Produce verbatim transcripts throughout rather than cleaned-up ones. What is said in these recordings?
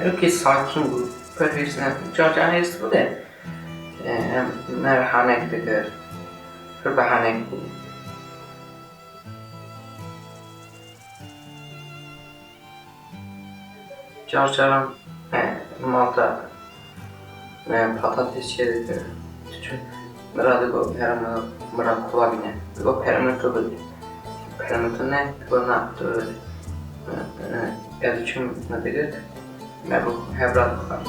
Wekî sakin bû, pir hêrs ne, car caran hêrs bû de, e, em me re hanek dikir, pir bi hanek bû. Car caran, e, malta, e, patatês çêdikir. Diçû, min re digot, pere min, min re kola bîne. Digot, pere min tu bidî. Pere min tu ne, digot, na, tu bidî. E, e, ez diçûm, min digirt. Me bi hev re dixwar.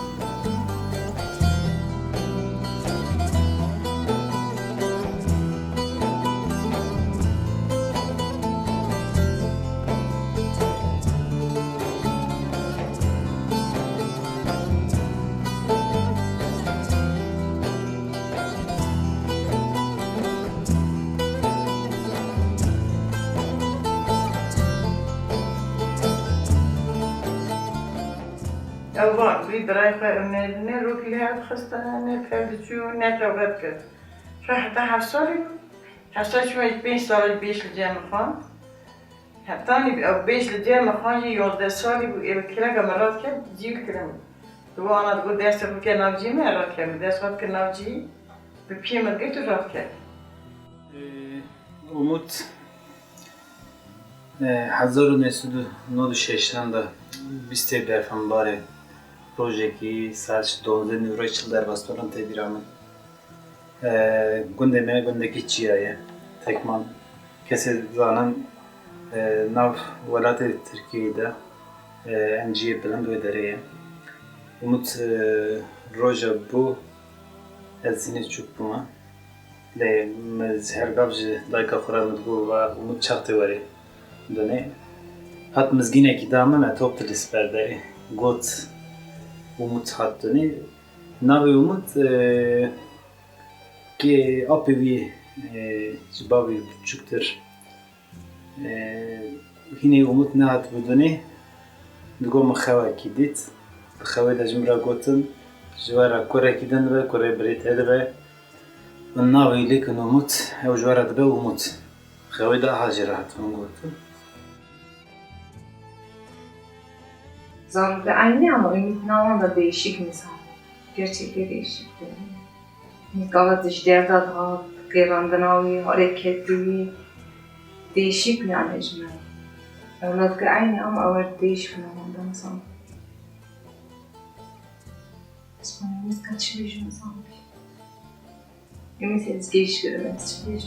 Ew va, vî birayê xwe ew ne, ne rokî li hev dixistine, ne tev diçû, ne qewet kir. Şo heta heft salî bû. Heft salî çû, pênc salî bêş li cem xwe. Hetanî ew bêş li cem xwe jî yozdeh salî bû, ê kireka min rat ket, cî li kirin. Di wana digot, destê xwe ke nav cî me rat ket, dest xwe dikir nav cî, bi piyê min girt û rat ket. Ee, Umut, e, hezar û neh sed û nod û şeşan de bîstê berfembarê rojekî saet duwazdeh nîvroyê çil derbas kirin tê bîra min. E, gundê me gundekî çiya ye. Tekman kesê zanin, e, nav welatê Tirkiyeyê de, e, em cihê bilind wê derê ye. Umut, e, roja bû ez hînê çûk bûme. Lê min ji her gav ji dayika xwe re min digot, va Umut çax tê werê. Dunê hat mizgînekî da min, e, top dilî siper derê. Got Umut hat dunê. Navê Umut, e, kê apê wî, e, ji bavê biçûktir, e, hînê Umut nehat bidunê, digot min xewekî dît. Di xewê de ji min re gotin, ji we re kurekî din dibe, kurê birê te dibe. Min navê wî lêkin Umut, ew ji we re dibe Umut. Xewê de aha jê re hat min gotin. Zarokê eynî ama Umut nawan de değişik insan. Gerçekten değişik. Gava ji derda dihat, qêrandina wî, hareketê wî, değişik yani ji me. Ewladke eynî ama ew değişik nawan de insan. Ez xwe nivîska çi bêjim, ez anî. Ümit ez geç görmez, geç.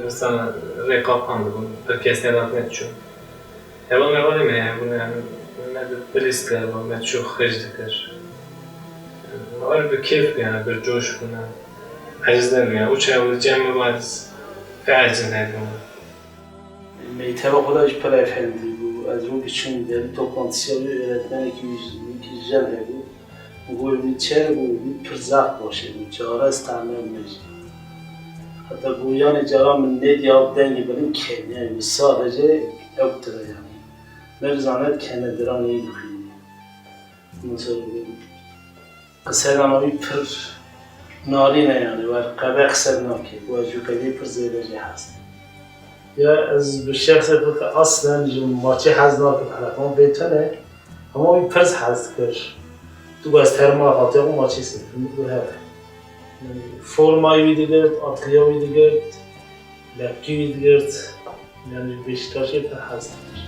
Dibistanê rê qapan dibûn, pir kes nedatine çûn. Heval mevalê me hebûn, yani me bi bilîz kir, me çû xij dikir. Me were bi kêf bû, yani bi coş bûne. Eciz nebû, yani û çawa cem me were fe'l cin hebûne. Mekteba xwe de jî pir efendî bû. Ez rû diçûm derî toplantisya wî, öğretmenekî wî jî, wî jî jen hebû. Û goyê min çer bû, min pir zaf baş hebû. Çare ez tehmîl me jî. Heta goyanê cara min nêdî ew dengê bilind keniya, min sadece ew tira yani. Me zane kene diranê yî dixwînî. Ondan sonra Qiseydan wî pir narîn e, yani wer qebe qise nake, wer ji qebê pir zêde jê hez. Ya ez bi şexsê xwe ke aslen ji maçê hez nakim, eleqan bê tune, hema wî pir hez dikir. Tu bes terma hatiye û maçê sê, tu her. Yani formayê wî digirt, atliya wî digirt, lepkî wî digirt. Yani Beşiktaşê pir hez dikir.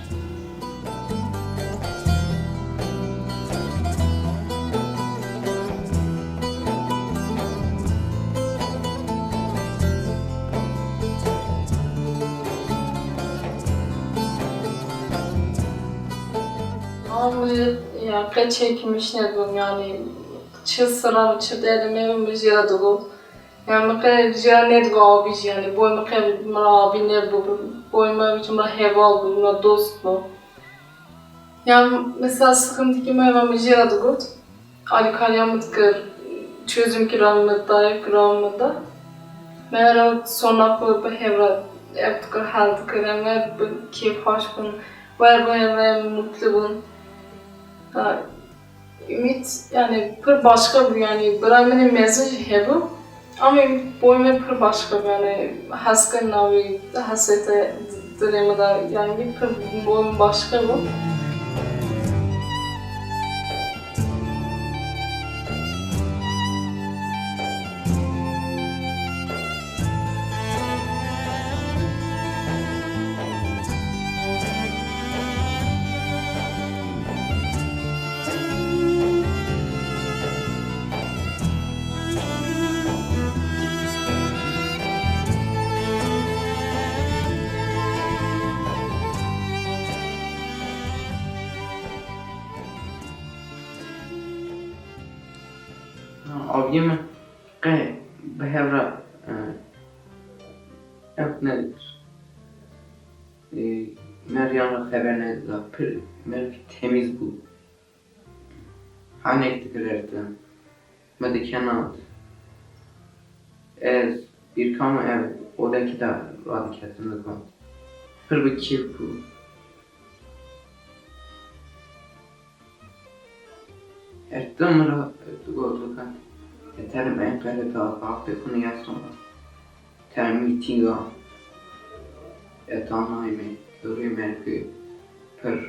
Ama ya qet çekmiş nebûm, yani çi siram, çi derdimê min jê re dibû. Yani min qe jê re nedibe abî jî, yani boy min qe min re abî nebû, boy min ji min re heval bû, min re dost bû. Ya mesela sıkıntı ki me ve mi jê re digot. Alîkariya min dikir, çözüm kiran min dayê, kiran min da. Me re sona xwe bi hev re ev dikir, hel dikir, em wer bi kêfxweş bûn, wer bi hev re em mutlu bûn. Ha, Ümit, yani pir başka bû, yani bira min ê mezin jî hebû. Ama Ümit boy me pir başka bû, yani hez kir navê hesrete dilê min de, yani pir boy min başka bû. Aviyê min qe bi hev re, e, ev nedikir. E, me riyan re xeber nedida. Pir, me pir temîz bû. Hanek dikir ertin. Me dikenand. Ez, Bîrka min ev odekî de radiketin digot. Pir bi kêf bû. Her tim min re digot, digot, "E, terim Enqere de, axtê xwe neyasona. Terim mîtînga, e, tanayê me, dorê me pir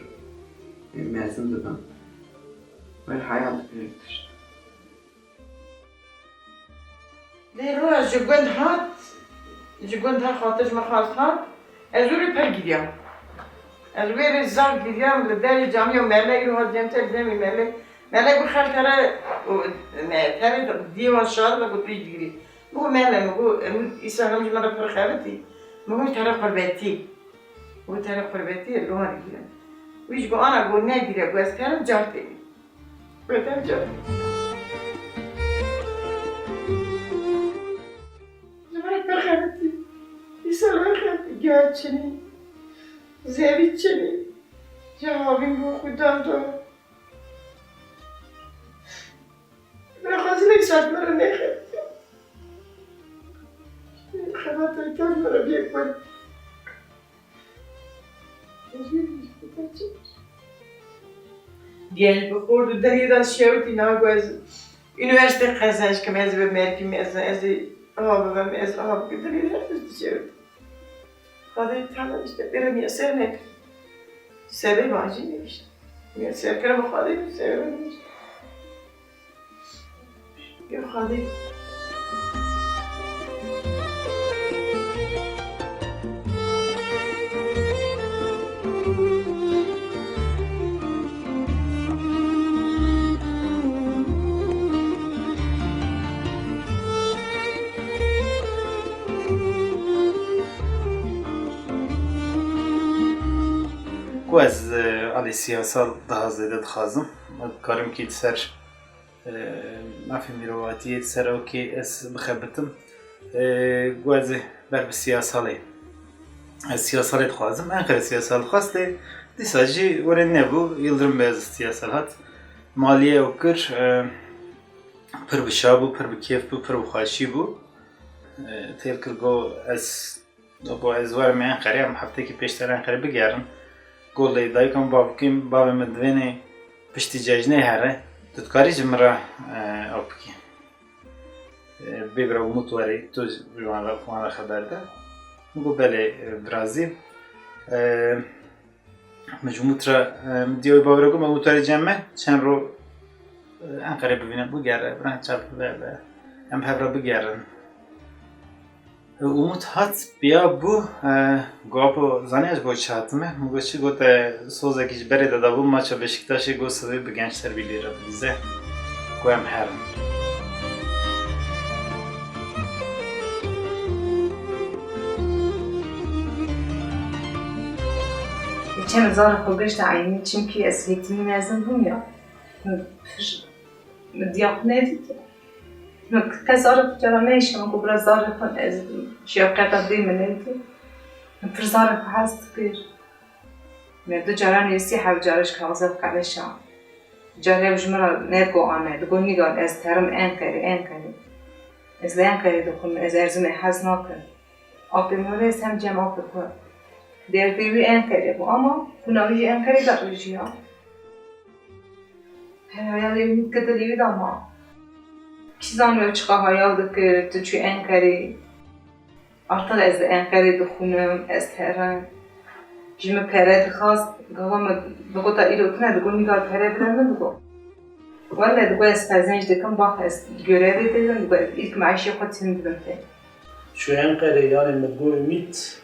mezin dibin." Wer heyat pir tişt. Lê roj ji gund hat, ji gund hat, xatir ji min xwest hat, ez wê rê pir giriyam. Ez wê rê zaf giriyam, li derê camiya mele îro hat cem te demê mele. Mele got xel tere û me tere diyê wan şar ve got tu jî digirî. Min got mele, min got, min îsa him ji min re pir xebitî. Min got tere qurbetî. Got tere qurbetî, li wan digirim. Wî jî got ana got negire, got ez terim car têrî. Beter can. Ji ber pir xebitî. Îsal wê xebitî. Gel çinî. Zevî çinî. Ji havîn bo xwe dan do. Rexwazî ne îsal me re nexebitî. Xebata kar me re bê kul. Gel bi xort û deriyê de şewitî, na ku ez unîversîteyê qezenc kim, ez bi merkî mezin, ez ê aha bibim, ez aha bikim, deriyê de her tişt dişewitî. Xwedê Teala işte pê re miyeser nekir. Sebê van jî nehişt. Miyeser kira bi Xwedê, sebê van nehişt. Ku ez, e, alî siyasal daha zêde dixwazim. Karim kî li ser e, mafê mirovatiyê, li ser ew kê ez bixebitim. E, ku ez ê ber bi siyasalê, ez siyasalê dixwazim. Enqere siyasal dixwast, lê dîsa jî were nebû. Yildirim Beyazît siyasal hat. Maliyê ew kir, e, pir bi şa bû, pir bi kêf bû, pir bi xweşî bû. E, têl kir, got, ez Got, "Ez werim Enqerê, em heftekî pêştir Enqerê bigerin." Got, "Lê dayika min, bavkî, bavê min divênê piştî cejnê here, tu dikarî ji min re, e, ew bikî. E, bê bira Umut werê, tu ji wan re, wan re xeber de." Min got, "Belê, e, birazî." E, Min ji Umut re, e, min diya wî bavê re got, "Me Umut were cem me, çend ro, e, Enqerê bivîne, bigere, bi reng çav bibe, be, em hev re bigerin." E, Umut hat, piya bû, e, got, "Apo, zanî ez bo çi hatime?" Min got, "Çi?" Got, "E, sozekî ji berê de dabû maça Beşiktaşê, got, sibê bi Gençler Birliği re bidîze, ku em herin." Çend zarê xwe gişt eynî, çimkî ez hêtimî mezin bûm ya. Min pir, min diya xwe nedîtiye. Min kes zarê xwe cara neyşe, min ku bira zarê xwe ez şefqeta dê min nedî. Min pir zarê xwe hez dikir. Me du cara nivîsî, her cara ji kaxizê xwe qeleşa. Carê ew ji min re nedigo ame, digo Nîgar, ez terim Enqerê, Enqerê. Ez li Enqerê dixwim, ez Erzînê hez nakim. Apê min were, ez hem cem apê xwe. Derdê wî Enqerê bû, ama kuna wî jî Enqerê de rojiya. Her heyalê wî ke dilê wî de ma. Kî zanibe çiqa heyal dikir, tu çû Enqerê. Artıq ez li Enqerê dixwînim, ez terim. Ji min pere dixwast, gava min digota îro tune, digot Nîgar pere bide min, digot. Wele digot ez qezenc dikim, bax ez görevê didim, digot ez îlk meîşê xwe tim didim pê. Çû Enqerê, yanî min digot Umît,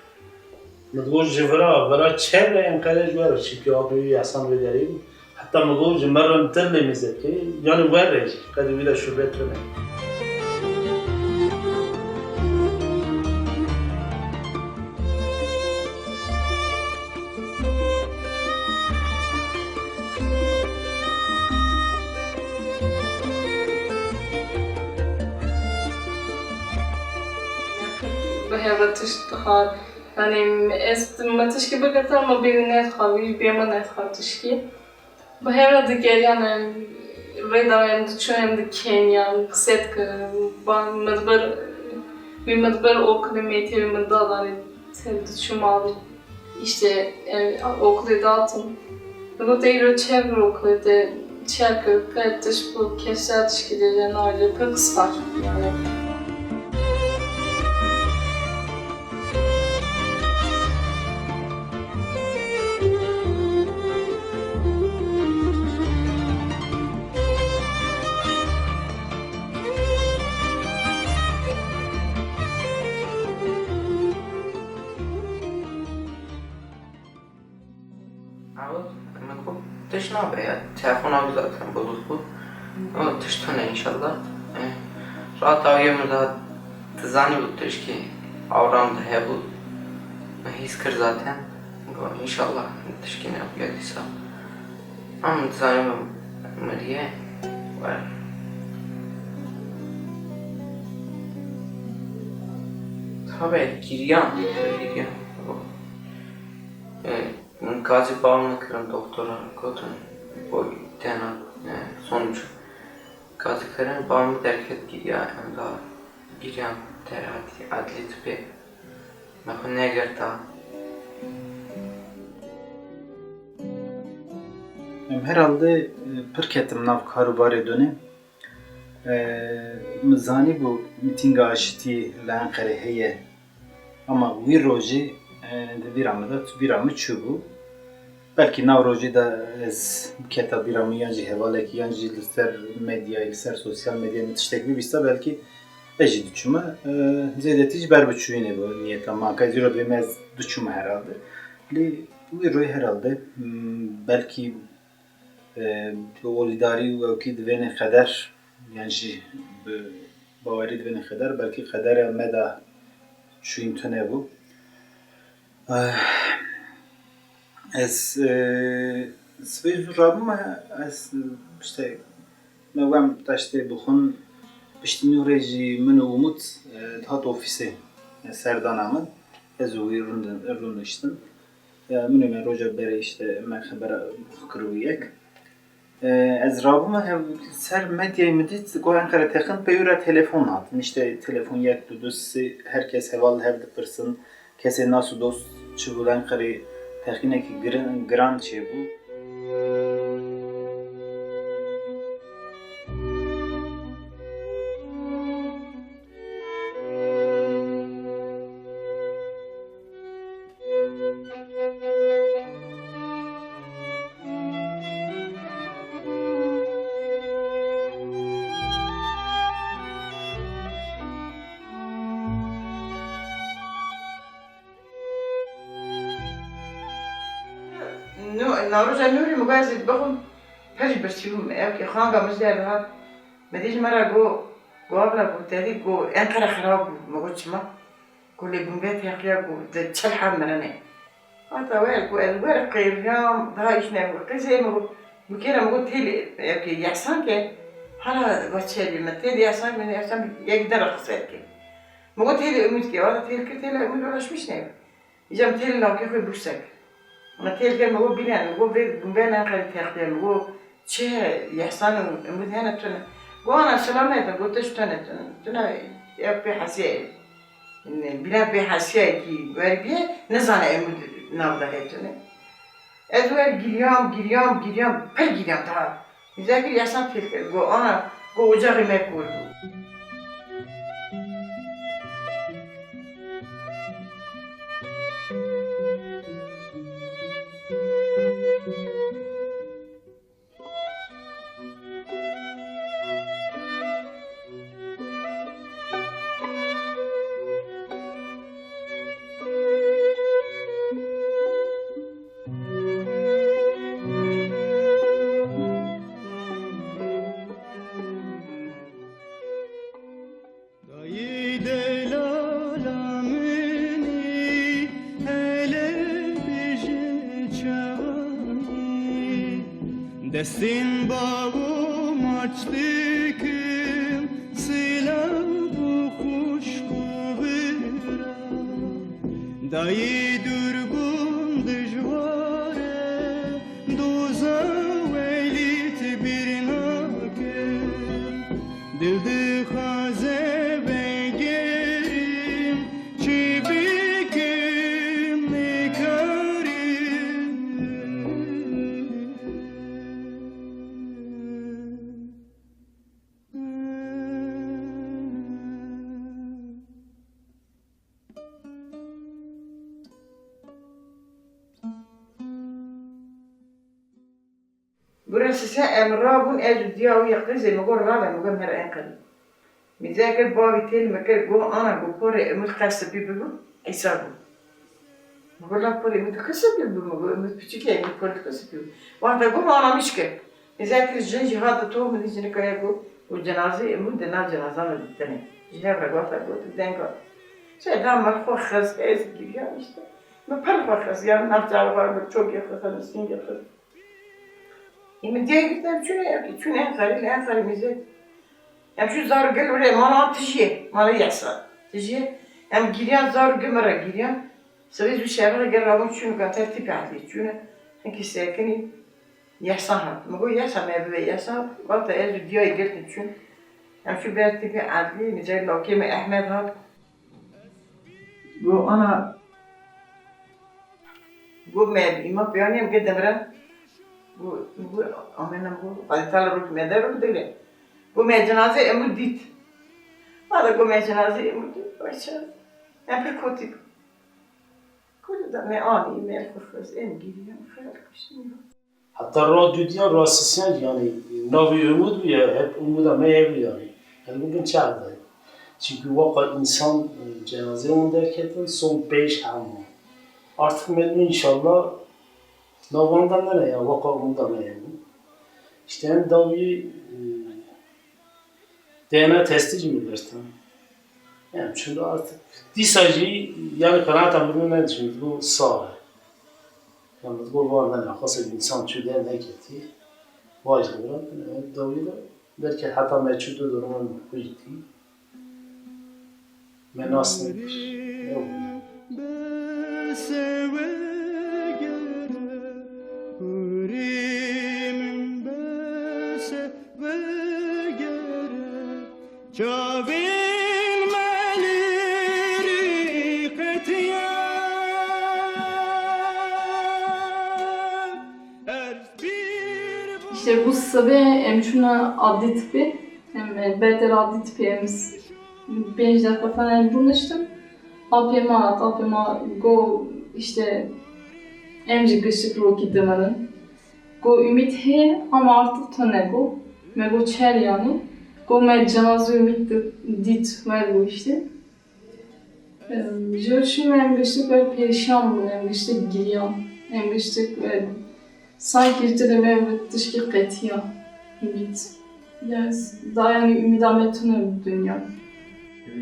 min digot ji vira, vira çer re Enqere ji we re, çimkî apê wî Ehsan wê derê bû. Heta min got ji me re nîtir lê mêze dike, yanî we re jî, qedê wî de şûbe tune. Bi hev re tişt dixwar. Yanî ez, me tişkî bigirta, me bêrî nedixwar, wî bê me nedixwar tişkî. Bi hev re digeriyan em, rê da em diçûn, em dikeniyan, qise dikirin. Ba-, me di ber, wî me di ber okulê mêtê wî min da, danê, te diçû mal. Îşte, em, okulê datin. Digot, "Te îro çer bir okulê te çer kir, qet tişt bu, kesra tişkî lê nayê, pir qisqa." Yani. Ew, min got, tişt nabe ya, telefona wî zaten bozuk bû. Ew, tişt tune înşallah. E, rahat awiye min da dizanî bû tişkî awram de hebû. Min hîs kir zaten. Got, înşallah tişkî nebûye dîsa. Em dizanî min miriye. Wer. Tabe giriyan, giriyan. E, Min gazî bal nekirin, doktora gotin, boy tena, e, sonuç. Gazî kirin, bal min derket giriya, em da giriyan te adlî, adlî tipê. Me xwe negirta. Em herhalde, e, pir ketim nav kar û barê done. E, min zanîbû mîtînga aşitî li Enqerê heye. Ama wî rojê, e, di bîra min de, bîra min çûbû. Belkî nav rojê de ez biketa bîra min, yan jî hevalekî, yan jî li ser medyayê, li ser sosyal medyayê min tiştek bibîsta, belkî ez jî diçûme. E, zêdetî jî ber bi çûyînê bû niyeta min. Ka zîro dibêm ez diçûme herhalde. Lê wî royê herhalde, m, belkî, e, bi olîdarî û ewkî divênê qeder, yan jî bi bawerî divênê qeder, belkî qedera me de çûyîn tune bû. Eh, ez, eh, sibê zû rabûme, ez, işte, me wem taştê bixwin, piştî nû rê jî min û Umut, eh, dihat ofîsê, eh, serdana min. Ez û wî rûndin-, rûniştin. Eh, min û me roja berê, işte, me xebera xwe kir û yek. E, ez rabûme hev-, ser medyayê min dît, got Enqere teqin, pey wî re telefon hatin. Îşte telefon yek, du, du, sê, her kes heval hev dipirsin. Kesê nas û dost çi bû Enqerê teqînekî girin-, giran çêbû. No, naroja nûrî min got ez ê dibixwim, pir jî birsî bûm. Ew kê xanga min ji der dihat. Me dî ji me re got, got, "Abla," got, "te dî," got, "Enqere xirab bû." Min got, "Çima?" Ku lê bûnge teqiya ku di çil heb mirinê. Hata wer ku ez wer qêriyam, daha îş ne ku qîzê min ku, min kêra min ku têlê, eke yeksan ke, hala va çerî min têlê yeksan, min yeksan yek din re qise ke. Min ku têlê umîd ke, vata têl kir, têlê umîd uğraşmış ne. Îca min têlê navkê xwe bûse kir. Me têl kir, me got bîne, me got vê gumbe ne qerî textê, me got çi he, Yehsan û Umûd hene tune. Got ana selamet e, got tişt tune, tune, tune, ev pê hesiye, bîne pê hesiyekî wer bîye, nizane Umûd nav de he tune. Ez wer giriyam, giriyam, giriyam, pir giriyam daha. Zekir Yehsan têl kir, got ana, got ocaxê me kor bû. Dayî delala min î, hele bêje çawa î. Destên bavo maç dikim, silav û xuşk û bira. Dayî dûr bûn dijwar e, doza welît bîr nake. Dil dixwaze vegerim, çi bikim nikarim. Bira sise em rabûn, ez û diya wî yê qîzê, min got rabe, min got mere Enqerê. Min zê kir, bavî têl min kir, got ana, got porê Umûd qe spî bibû, Îsa bû. Min got la porê Umûd qe spî bû, min got Umûd piçik e, Umûd porê qe spî bû. Wexta got min ana min şikir. Min zê kir jin jî hat, to min dî jinika ye got, got cenazê Umûd di nav cenazan de dîtine. Ji hev re wexta got deng hat. Şey da min xwe xist, ez giriyam işte. Min pir xwe xist, yani nav çavan min çokê xist, min sîngê xist. Ê min diya girtin, em çûne, em çûne Enqerê, li Enqerê min zê. Em çû zar gel were, mala tijî ye, mala Yehsan. Tijî ye. Em giriyan zar gel min re giriyan. Sibê zû şevê gel rabûn çûn, got te tîpê Edlî çûne. Hinkî sekinî Yehsan hat. Min got Yehsan me bibe, Yehsan. Wexta ez û diyayê girtin çûn. Em çû ber tîpê Edlî, min zê lawkê me Ehmed hat. Got ana, got me îma piyanê em ge demre. Got, got amena, got Xwedê Teala rok me der rok digre. Got me cenazê Umûd dît. Wada got me cenazê Umûd dît. Vay çav. Em pir kotî bû. Kotî da me anî, me xwe xwest, em girî, em xeyal kuştin ya. Heta ra dudiyan, ra sisiyan, yani navê Umûd bû ya, hep Umûda me ye bû yani. Yani bugün çağda. Çünkü waka insan, e, cenazê wan derketin, son pêş hema. Artık me inşallah navandan ne ya, waka Umûda me ye bû. İşte hem dawî, e, D N A testî jî min girtin. Yani şimdi artık dîsa jî yani qenaeta min ne, şimdi bu sağ. Yani bu var ne, xwest insan çû de neketî. Vay, dawî de belki heta me çû de durumun buydu. Me nas nekir. Yok. Çavên me lêrî qetiya. Erz pîr bû. İşte bu sibê em çûne adlî tipê. Em, e, beter adlî tipê em s-, pênc deqe falan rûniştin. Apê ma, apê ma got, işte, em jî giştik rokî diminin. Got Ümît heye ama artık tune got. Me got çer yani. Got me cenazê Ümît di-, dît, me got işte. Em, ji wir çûn em giştik wer perîşan bûn, em giştik giriyan. Em giştik, e, sanki ji dilê me tişkî qetiya Ümît. Ya, da yani Ümîda me tune bi dinya.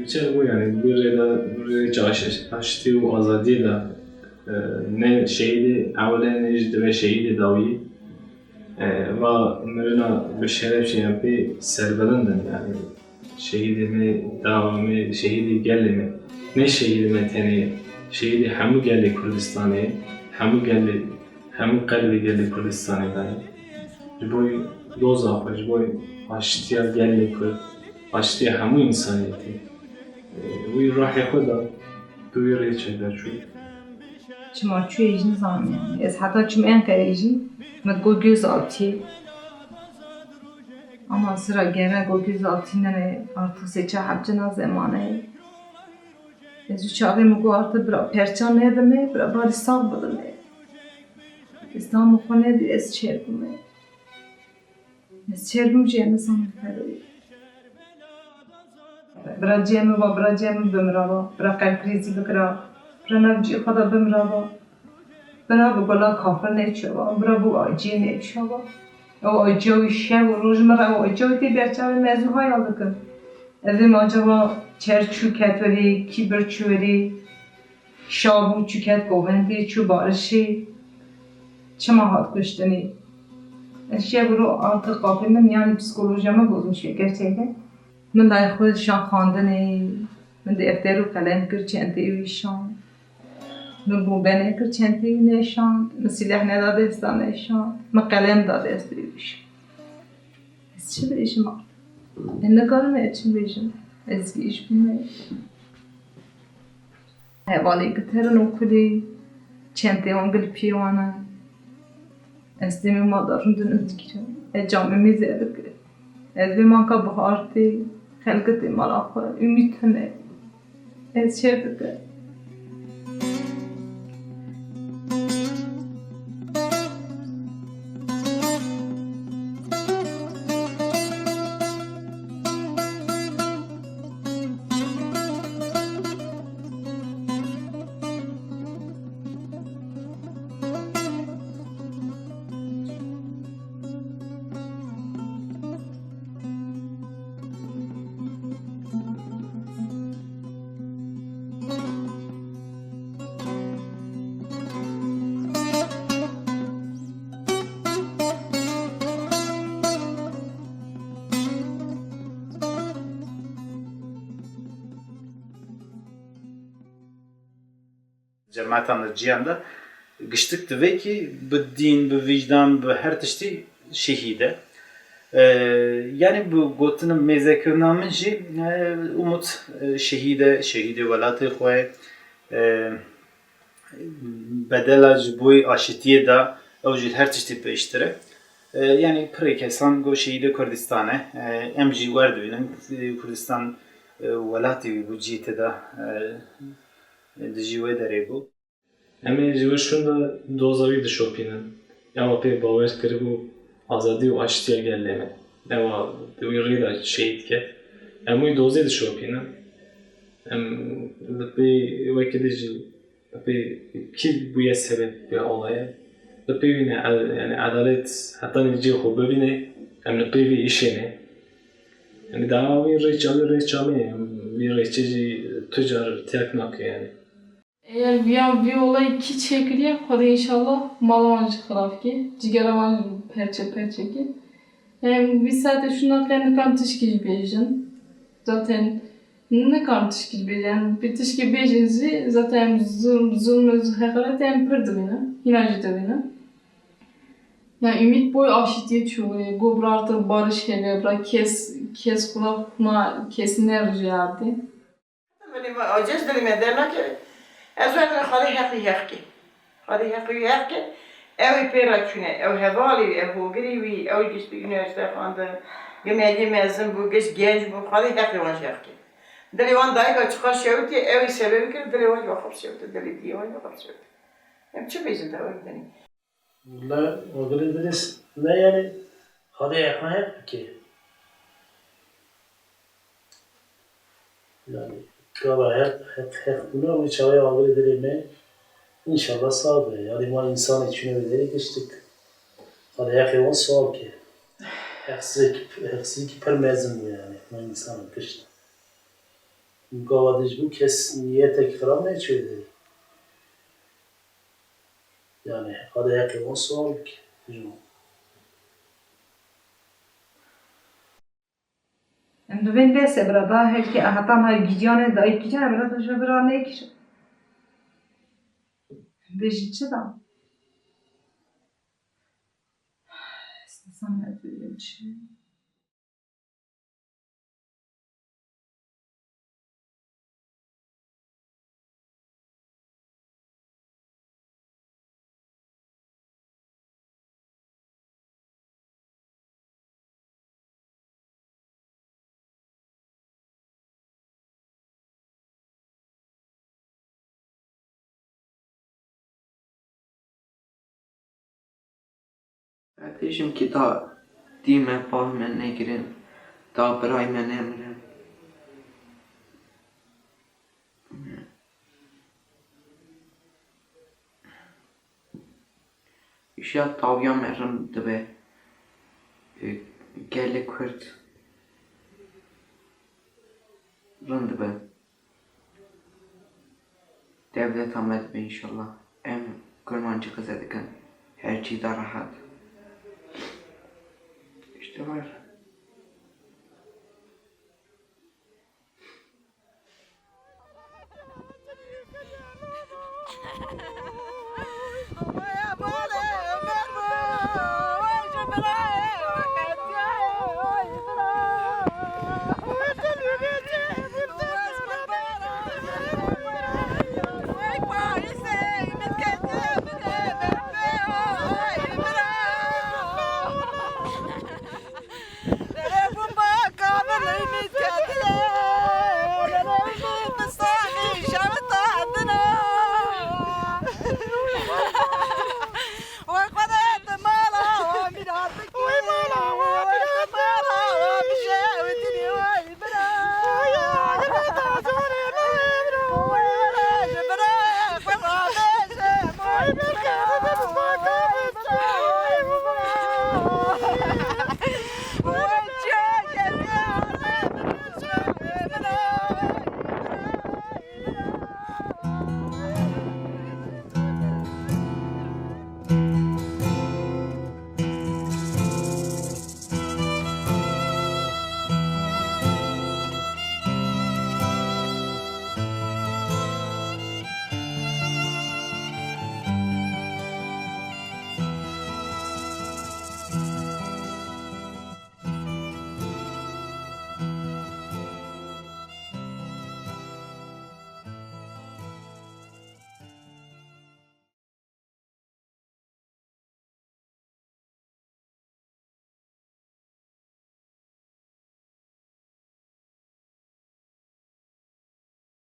Çer bû yani, bi rê de, bi rê çaş-, çaşitî û azadiyê de, e, ne şehîdê ewle ne jî dibe şehîdê dawî. E, va mirina bi şeref jî em pê serbilind in, yani şehîdê me, dava me, şehîdê gelê me. Ne şehîdê me tenê, şehîdê hemû gelê Kurdistanê, hemû gelê Hemû qelbê gelê Kurdistanê de ne. Ji bo doza xwe, ji bo aştiya gelê Kurd, aştiya hemû însaniyetê, wî rahê xwe da, tu wî rêçê de çû. Çima çûyê jî nizanim yani. Ez heta çûm Enqereyê jî, min got gözaltî. Ama sira gere got gözaltî nene, artık sê çar heb cina zemanê. Ez û çaxê min got artık bira perça nedime, bira barî sax bidime. Ez tamê xwe nedî, ez çêr bûme. Ez çêr bûm jî, ez nizanim xeberê. Bira cihê min va, bira cihê min bimira va, bira qelbkrîzî bikira, bira nav cihê xwe de bimira va. Bira bi gola kafir neçe va, bira bi aciyê neçe va. Ew aciya wî şev û roj min re, ew aciya wî tê ber çavê me, ez wî hayal dikim. Ez ê maça va çer çû ket werî, kî bir çû werî. Şa bû, çû ket govendê, çû barişê. Çima hat kuştinê? Ez şev û roj artık qafê min, yani psikolojiya min bozulmuş e gerçekten. Min layê xwe şan xwendinê, min defter û qelem kir çenteyê wî şand. Min bombe nekir çenteyê wî neşand, min sîleh neda desta neşand, min qelem da destê wî şand. Ez çi bêjim artık? Ez nikarim ez çi bêjim. Ez gihîş bûme. Hevalê gitir in û kulî, çentê wan gilpiyê wan e. Ez dêmê ma de rindin ez digirim. Ez camê mêzê digirim. Ez vê manka bihar tê, xelkê tê mala xwe, umîd tune. Ez çêr dikim. Cemaetan di cîhan de giştik divê kî bi dîn, bi vîjdan, bi her tiştî şehîd e. E, yanî bi gotina mêzekirina min jî, e, Umut, e, şehîd e, şehîdê welatê xwe ye. E, bedela ji bo aşitiyê da, ew ji her tiştî pêştir e. E, yanî pirê kesan got şehîdê Kurdistan e. E, em jî werdibînin, e, Kurdistan, e, welatê wî bû, cihê te da, e, dijî wê derê bû. Em ê ji wir şûnda doza wî dişopînin. Ewa pê bawer kiribû azadî û aştiya gelê me. Ewa di wî rê de şehîd ket. Em wî dozê dişopînin. Em li pê wekî dî jî li pê kî bûye sebeb vê olaya. Li pê wî ne, el-, yani edalet hetanî cihê xwe bibîne, em li pê vî îşê ne. Yani daha wî rêça wî rêça me ye. Em vî rêçê jî tu car terk nake yani. Eger viya vî olayî kî çêkiriye, Xwedê înşallah mala wan jî xirab ke, cigera wan jî perçe perçe ke. Em vî saetê şûna qey nikan tişkî jî bêjin. Zaten nikan tişkî jî bêjin. Em bi tişkî bêjin jî zaten em zulm, zulm û heqaretê em pir dibînin. Hîna jî dibînin. Ya umît boy aşitiyê çûyê. Go bira artık barış hebe, bira kes, kes xwe xuna kes nerijê erdê. Dilê me aciz, dilê me dernakeve. Ez werdime Xwedê heqî heq ke. Xwedê heqî heq ke. Ew ê pê re çûne, ew hevalê wî, ew hogirê wî, ew giştî unîversîte xwendin, gi medî mezin bû, giş genc bû, Xwedê heqê wan jî heq ke. Dilê wan dayika çiqas şewitî, ew ê sebebî kir, dilê wan jî wexwe bişewite, dilê diyê wan jî wexwe bişewite. Em çi bêjin te wek dinê? Wele, wegirê dilê s-, ne yani, Xwedê heqan heq bike. Yani, gava heq, heq, heq bûna wî çaxê agirê dilê me, înşallah sax be. Yani, ma însanê çûne wê derê giştik. Xwedê heqê wan siwab ke. Heqsizek, heqsizekî pir mezin bû yani, ma însan kişt. Gava dij bû kes niyetek xirab neçû wê derê. Yani, Xwedê heqê wan siwab bike. Em dibên bes e bira, da helkê heta niha gîryanê, dayîk gîryanê bira, tu ji bira nekir. Bêjî çi da? Samet Ülücü. Bêjim ki ta dî me, pah me negirin, ta birayê me nemirin. Îşya tawiya me rind dibe. Gelê Kurd rind dibe. Dewleta me dibe înşallah. Em kurmancî qise dikin. Her çî de rehet. İşte var.